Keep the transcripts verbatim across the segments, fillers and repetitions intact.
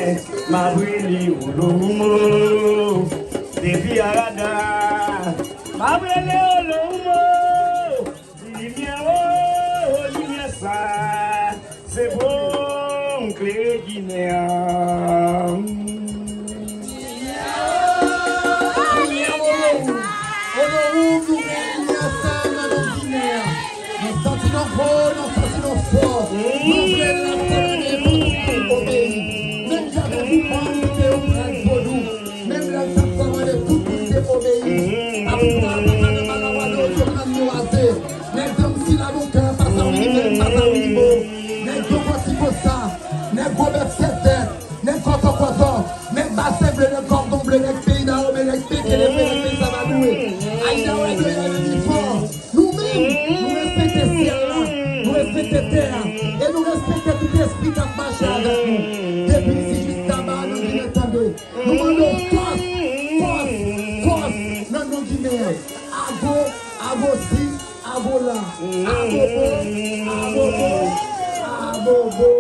M ap rele Olowomo depi Arada. M ap rele Olowomo. Limyè, o, limyè sa, se pou m klere Ginen an. Limyè, o, limyè sa, nou gen limyè sa nan non Ginen an. Nou santi nou gwo, nou santi nou fò. Nou vle lapè, nou vle obeyi. Menm jan Bèbou mande yo pran vodou. Menm lè l t ap kòmande tout moun te obeyi. Apre sa, papa nan Malawalo, yo pran yo ate. Nèg Dam Sila Boukè, pasa Wilimenn, pasa Wilibo. Nèg Dongo Ti Kosa, nèg Gwo Bèf Sèt Tèt, nèg Kòtòkòtò, nèg Basen Ble, nèg Kòdon Ble, nèg peyi Dayome, nèg Pekelebe, nèg peyi Savadouwe. Ayiti a wè ble a, yo di fò. Nou menm, nou respekte syèl la, nou respekte tè a, e nou respekte tout espri k ap mache avèk nou. Depi isi jiska ba a nan Ginen, tande. Nou mande w fòs, fòs, fòs nan non Ginen an. Ago, agosi, agola, abobo, abobo, abobo.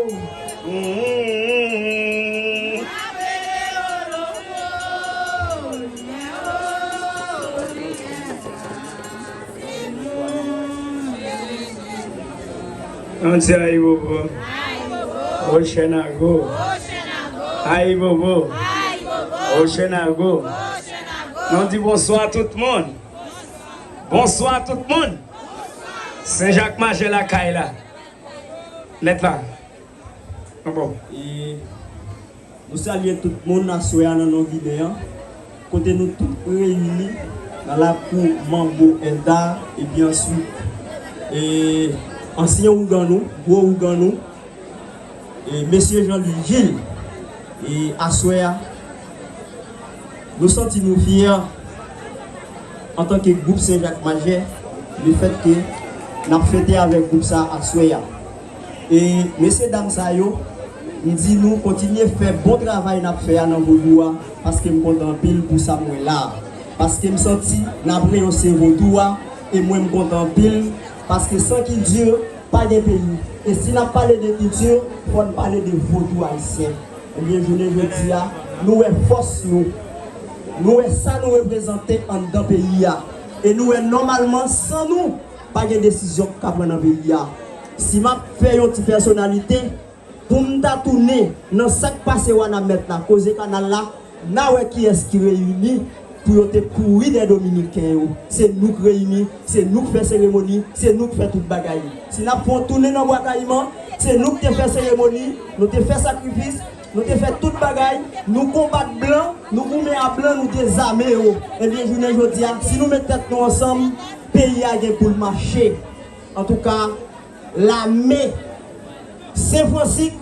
Ann di ayibobo. Ochenago. Ayibobo. Ochenago. Nou di bonswa tout moun. Bonswa tout moun. Sen Jak Majè lakay la. Nèt la. Bon. E nou salye tout moun aswè a nan non Ginen an, kote nou tout reyini nan lakou Manbo Elda, epi answit, e, ansyen ougan nou, gwo ougan nou, e, mesye Jean Louis Gilles, e aswè a, nou santi nou fyè antanke gwoup Sen Jak Majè, lefètke n ap fete avèk gwoup sa aswè a. E mesye dam sa yo, m di nou kontinye fè bon travay n ap fè a nan vodou a, paske m kontan anpil pou sa m wè la a. Paske m santi n ap reyonse vodou a, e mwen m kontan anpil, paske san kilti pa gen peyi. E si n ap pale de kilti, fò n pale de vodou ayisyen. Ebyen, jounen jodi a, nou wè fòs nou. Nou wè sa nou reprezante anndan peyi a. E nou wè nòmalman, san nou, pa gen desizyon k ka pran nan peyi a. Si m ap fè yon ti pèsonalite, pou m ta tounen nan sa k pase Wanament la, koze kanal la, n a wè kiyès ki reyini pou yo te kouri dèyè Dominiken yo. Se nou k reyini, se nou k fè seremoni, se nou k fè tout bagay. Si n ap fè yon tounen nan Bwa Kayiman, se nou k te fè seremoni, nou te fè sakrifis, nou te fè tout bagay, nou konbat blan, nou goumen a blan, nou dezame yo. Ebyen, jounen jodi a, si nou met tèt nou ansanm, peyi a gen pou l mache. Antouka, lame Sen Fransik,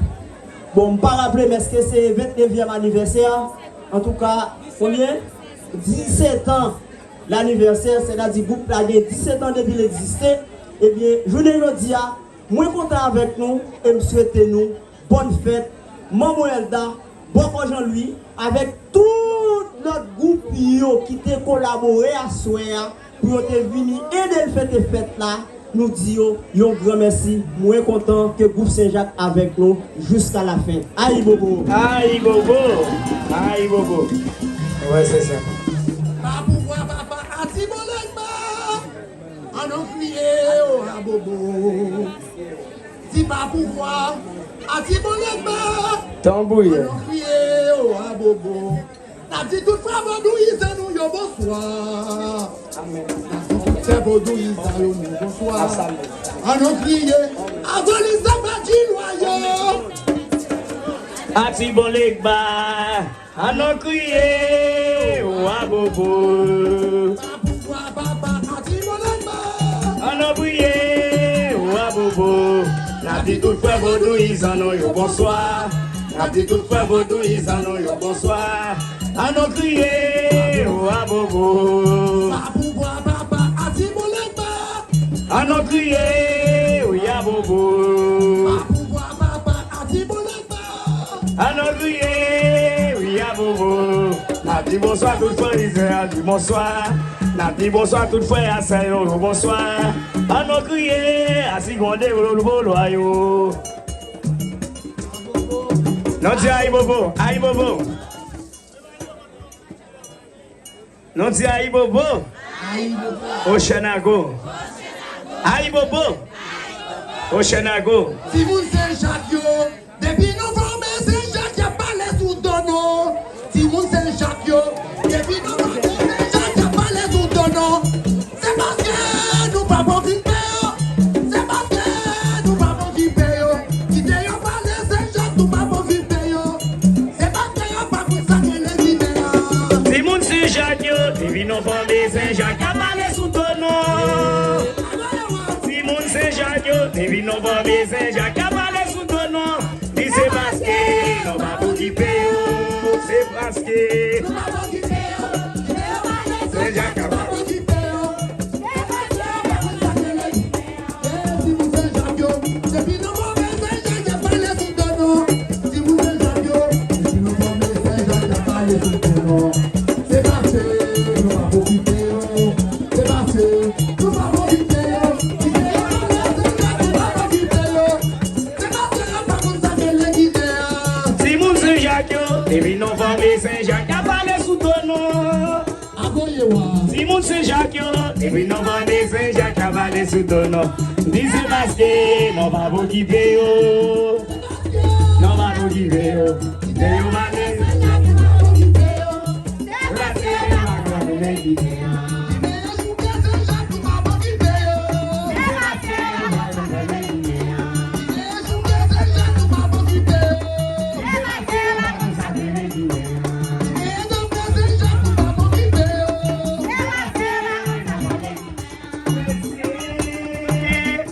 bon, m pa raple m èske se vennnevyèm anivèsè, antouka, konbyen? Disetan lanivèsè, sètadi gwoup la gen disetan depi l egziste. Ebyen, jounen jodi a, mwen kontan avèk nou e m swete nou bòn fèt, Manbo Elda, Bòkò Jean Louis, avèk tout lòt gwoup yo ki te kolabore aswè a pou yo te vini ede l fete fèt la, nou di yo yon gran mèsi. Mwen kontan ke gwoup Sen Jak avèk nou jiska lafen. Ayibobo! Ayibobo! Ayibobo! Wè, se sa. Pa pouvwa papa Atibolegba! An nou kriye o abobo. Di pa pouvwa Atibolegba. Tanbouye. An nou kriye o abobo. N ap di tout frè vodouyizan nou yo bonswa. Amèn. N ap di tout sè vodouyizan yo nou bonswa. N ap salye. An nou kriye. Abolizan pa di lwa yo. Atibolegba. An nou kriye, wa bobo. An nou priye, wa bobo. N ap di tout frè vodouyizan nou yo bonswa. N ap di tout frè vodouyizan nou yo bonswa. An nou kriye, wa bobo. An nou kriye, wi, a bobo. An nou kriye, wi, a bobo. N ap di bonswa tout frè Izrayèl, di bonswa. N ap di bonswa tout frè a sè yo, yo bonswa. An nou kriye, a sigonde, volo, volo, a yo. Nou di ayibobo, ayibobo. Nou di ayibobo. Oceanago. Ayibobo. Oceanago. Timoun Sen Jak yo, depi nou fòme Sen Jak y ap pale sou do nou. Timoun Sen Jak yo, depi nou fòme Sen Jak y ap pale sou do nou. Se paske nou p ap okipe yo. Se paske nou p ap okipe yo. Kite yo pale Sen Jak, nou p ap okipe yo. Se paske yo pa konn sa k rele ginen an. Timoun Sen Jak yo, depi nou fòme Sen Jak y ap pale sou do nou. Timoun Sen Jak yo, depi nou fòme Sen Jak y ap pale sou do nou. Di se paske nou p ap okipe yo. Se paske nou p ap okipe yo. Kite yo pale Sen Jak, nou p ap okipe yo. Se paske yo pa konn sa k rele ginen an. Timoun Sen Jak yo, depi nou fòme Sen Jak y ap pale sou do nou. Timoun Sen Jak yo, depi nou fòme Sen Jak y ap pale sou do nou. Se paske nou p ap okipe yo. Se paske nou p ap okipe yo. Kite yo pale Sen Jak, nou p ap okipe yo. Se paske yo pa konn sa k rele ginen an. Timoun Sen Jak yo, depi nou fòme Sen Jak y ap pale sou do nou. Agoye wa. Timoun Sen Jak yo, depi nou fòme Sen Jak y ap pale sou do nou. Di se paske nou p ap okipe yo. Nou p ap okipe yo. Kite yo pale. Se paske yo pa konn sa k rele ginen an.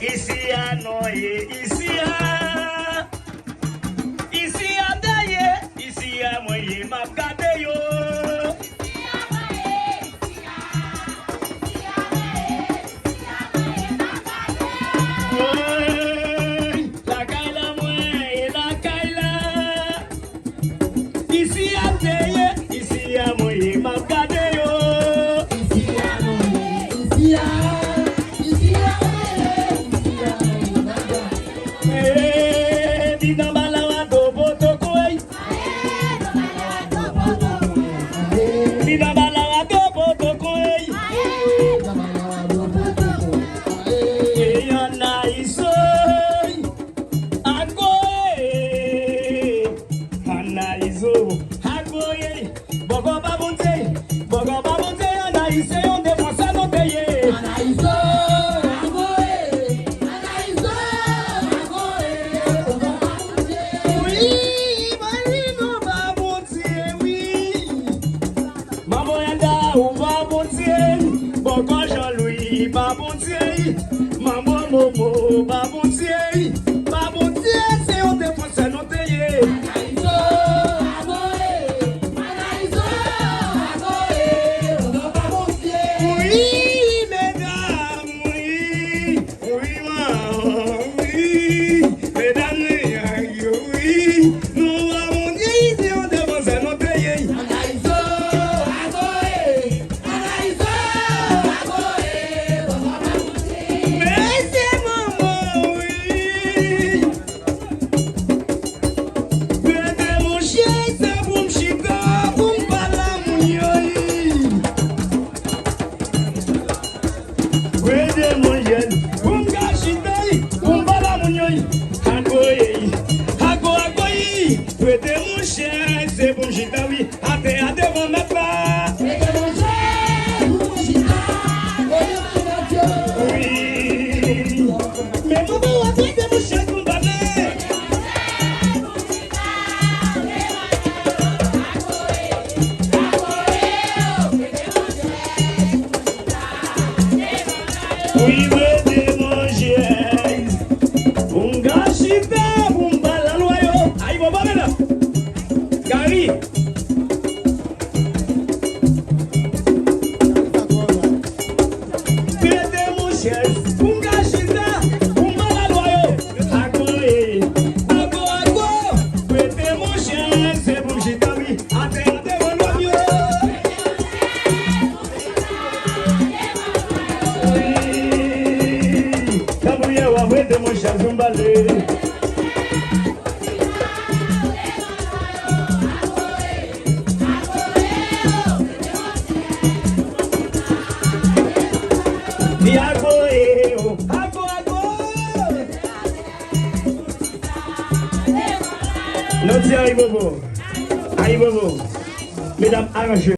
Isi a nou ye, isi a. Isi a m te ye, isi a mwen ye, m ap gade yo. Woy, lakay la mwen ye, lakay la. Isi a m te ye, isi a mwen ye, m ap gade yo. Isi a mwen ye, isi a, isi a mwen ye, isi a mwen ye, m ap gade yo. Eh, di nan bala w a do poto kwey. Di nan bala w a do poto kwey. Eh, Anayizo. Agoye. Anayizo. Agoye. Bòkò pa Bondye, bòkò pa Bondye, Anayiz se yon defansè nou te ye. Anayizo, agoye, Anayizo, agoye, bòkò pa Bondye. Wi, Marino pa Bondye, wi. Manbo Yanda, ou pa Bondye, bòkò Jean Louis pa Bondye, manbo Momo pa Bondye, pa Bondye, se yon defansè nou te ye. Anayizo, agoye. Anayizo, agoye, bòkò pa Bondye. Wi, medam, wi, wi, wi, medam, wi, nou pa Bondye, se yon defansè nou te ye. Anayizo, agoye, Anayizo, agoye, bòkò pa Bondye. Mesye manman, wi. Prete monchè, se pou m chita, pou m pale a moun yo, wi. Prete monchè, pou m ka chita, wi, pou m pale a moun yo, wi. Agoye, ago, agoye. Prete monchè, se pou m chita, wi. Atè a devan mèt la. Wi. Men mwen pa wè prete monchè pou m pale. Wi, prete monchè. Pou m ka chita, pou m pale a lwa yo. Ayibobo, medam. Gary. Prete monchè, pou m ka chita, pou m pale a lwa yo. Ago, eh, ago, ago. Prete monchè, se pou m chita, wi. Atè a devan lwa m yo. Wi. Tanpri, w ap prete monchè, pou m pale. Nou di Ayibobo. Ayibobo. Medam, aranje.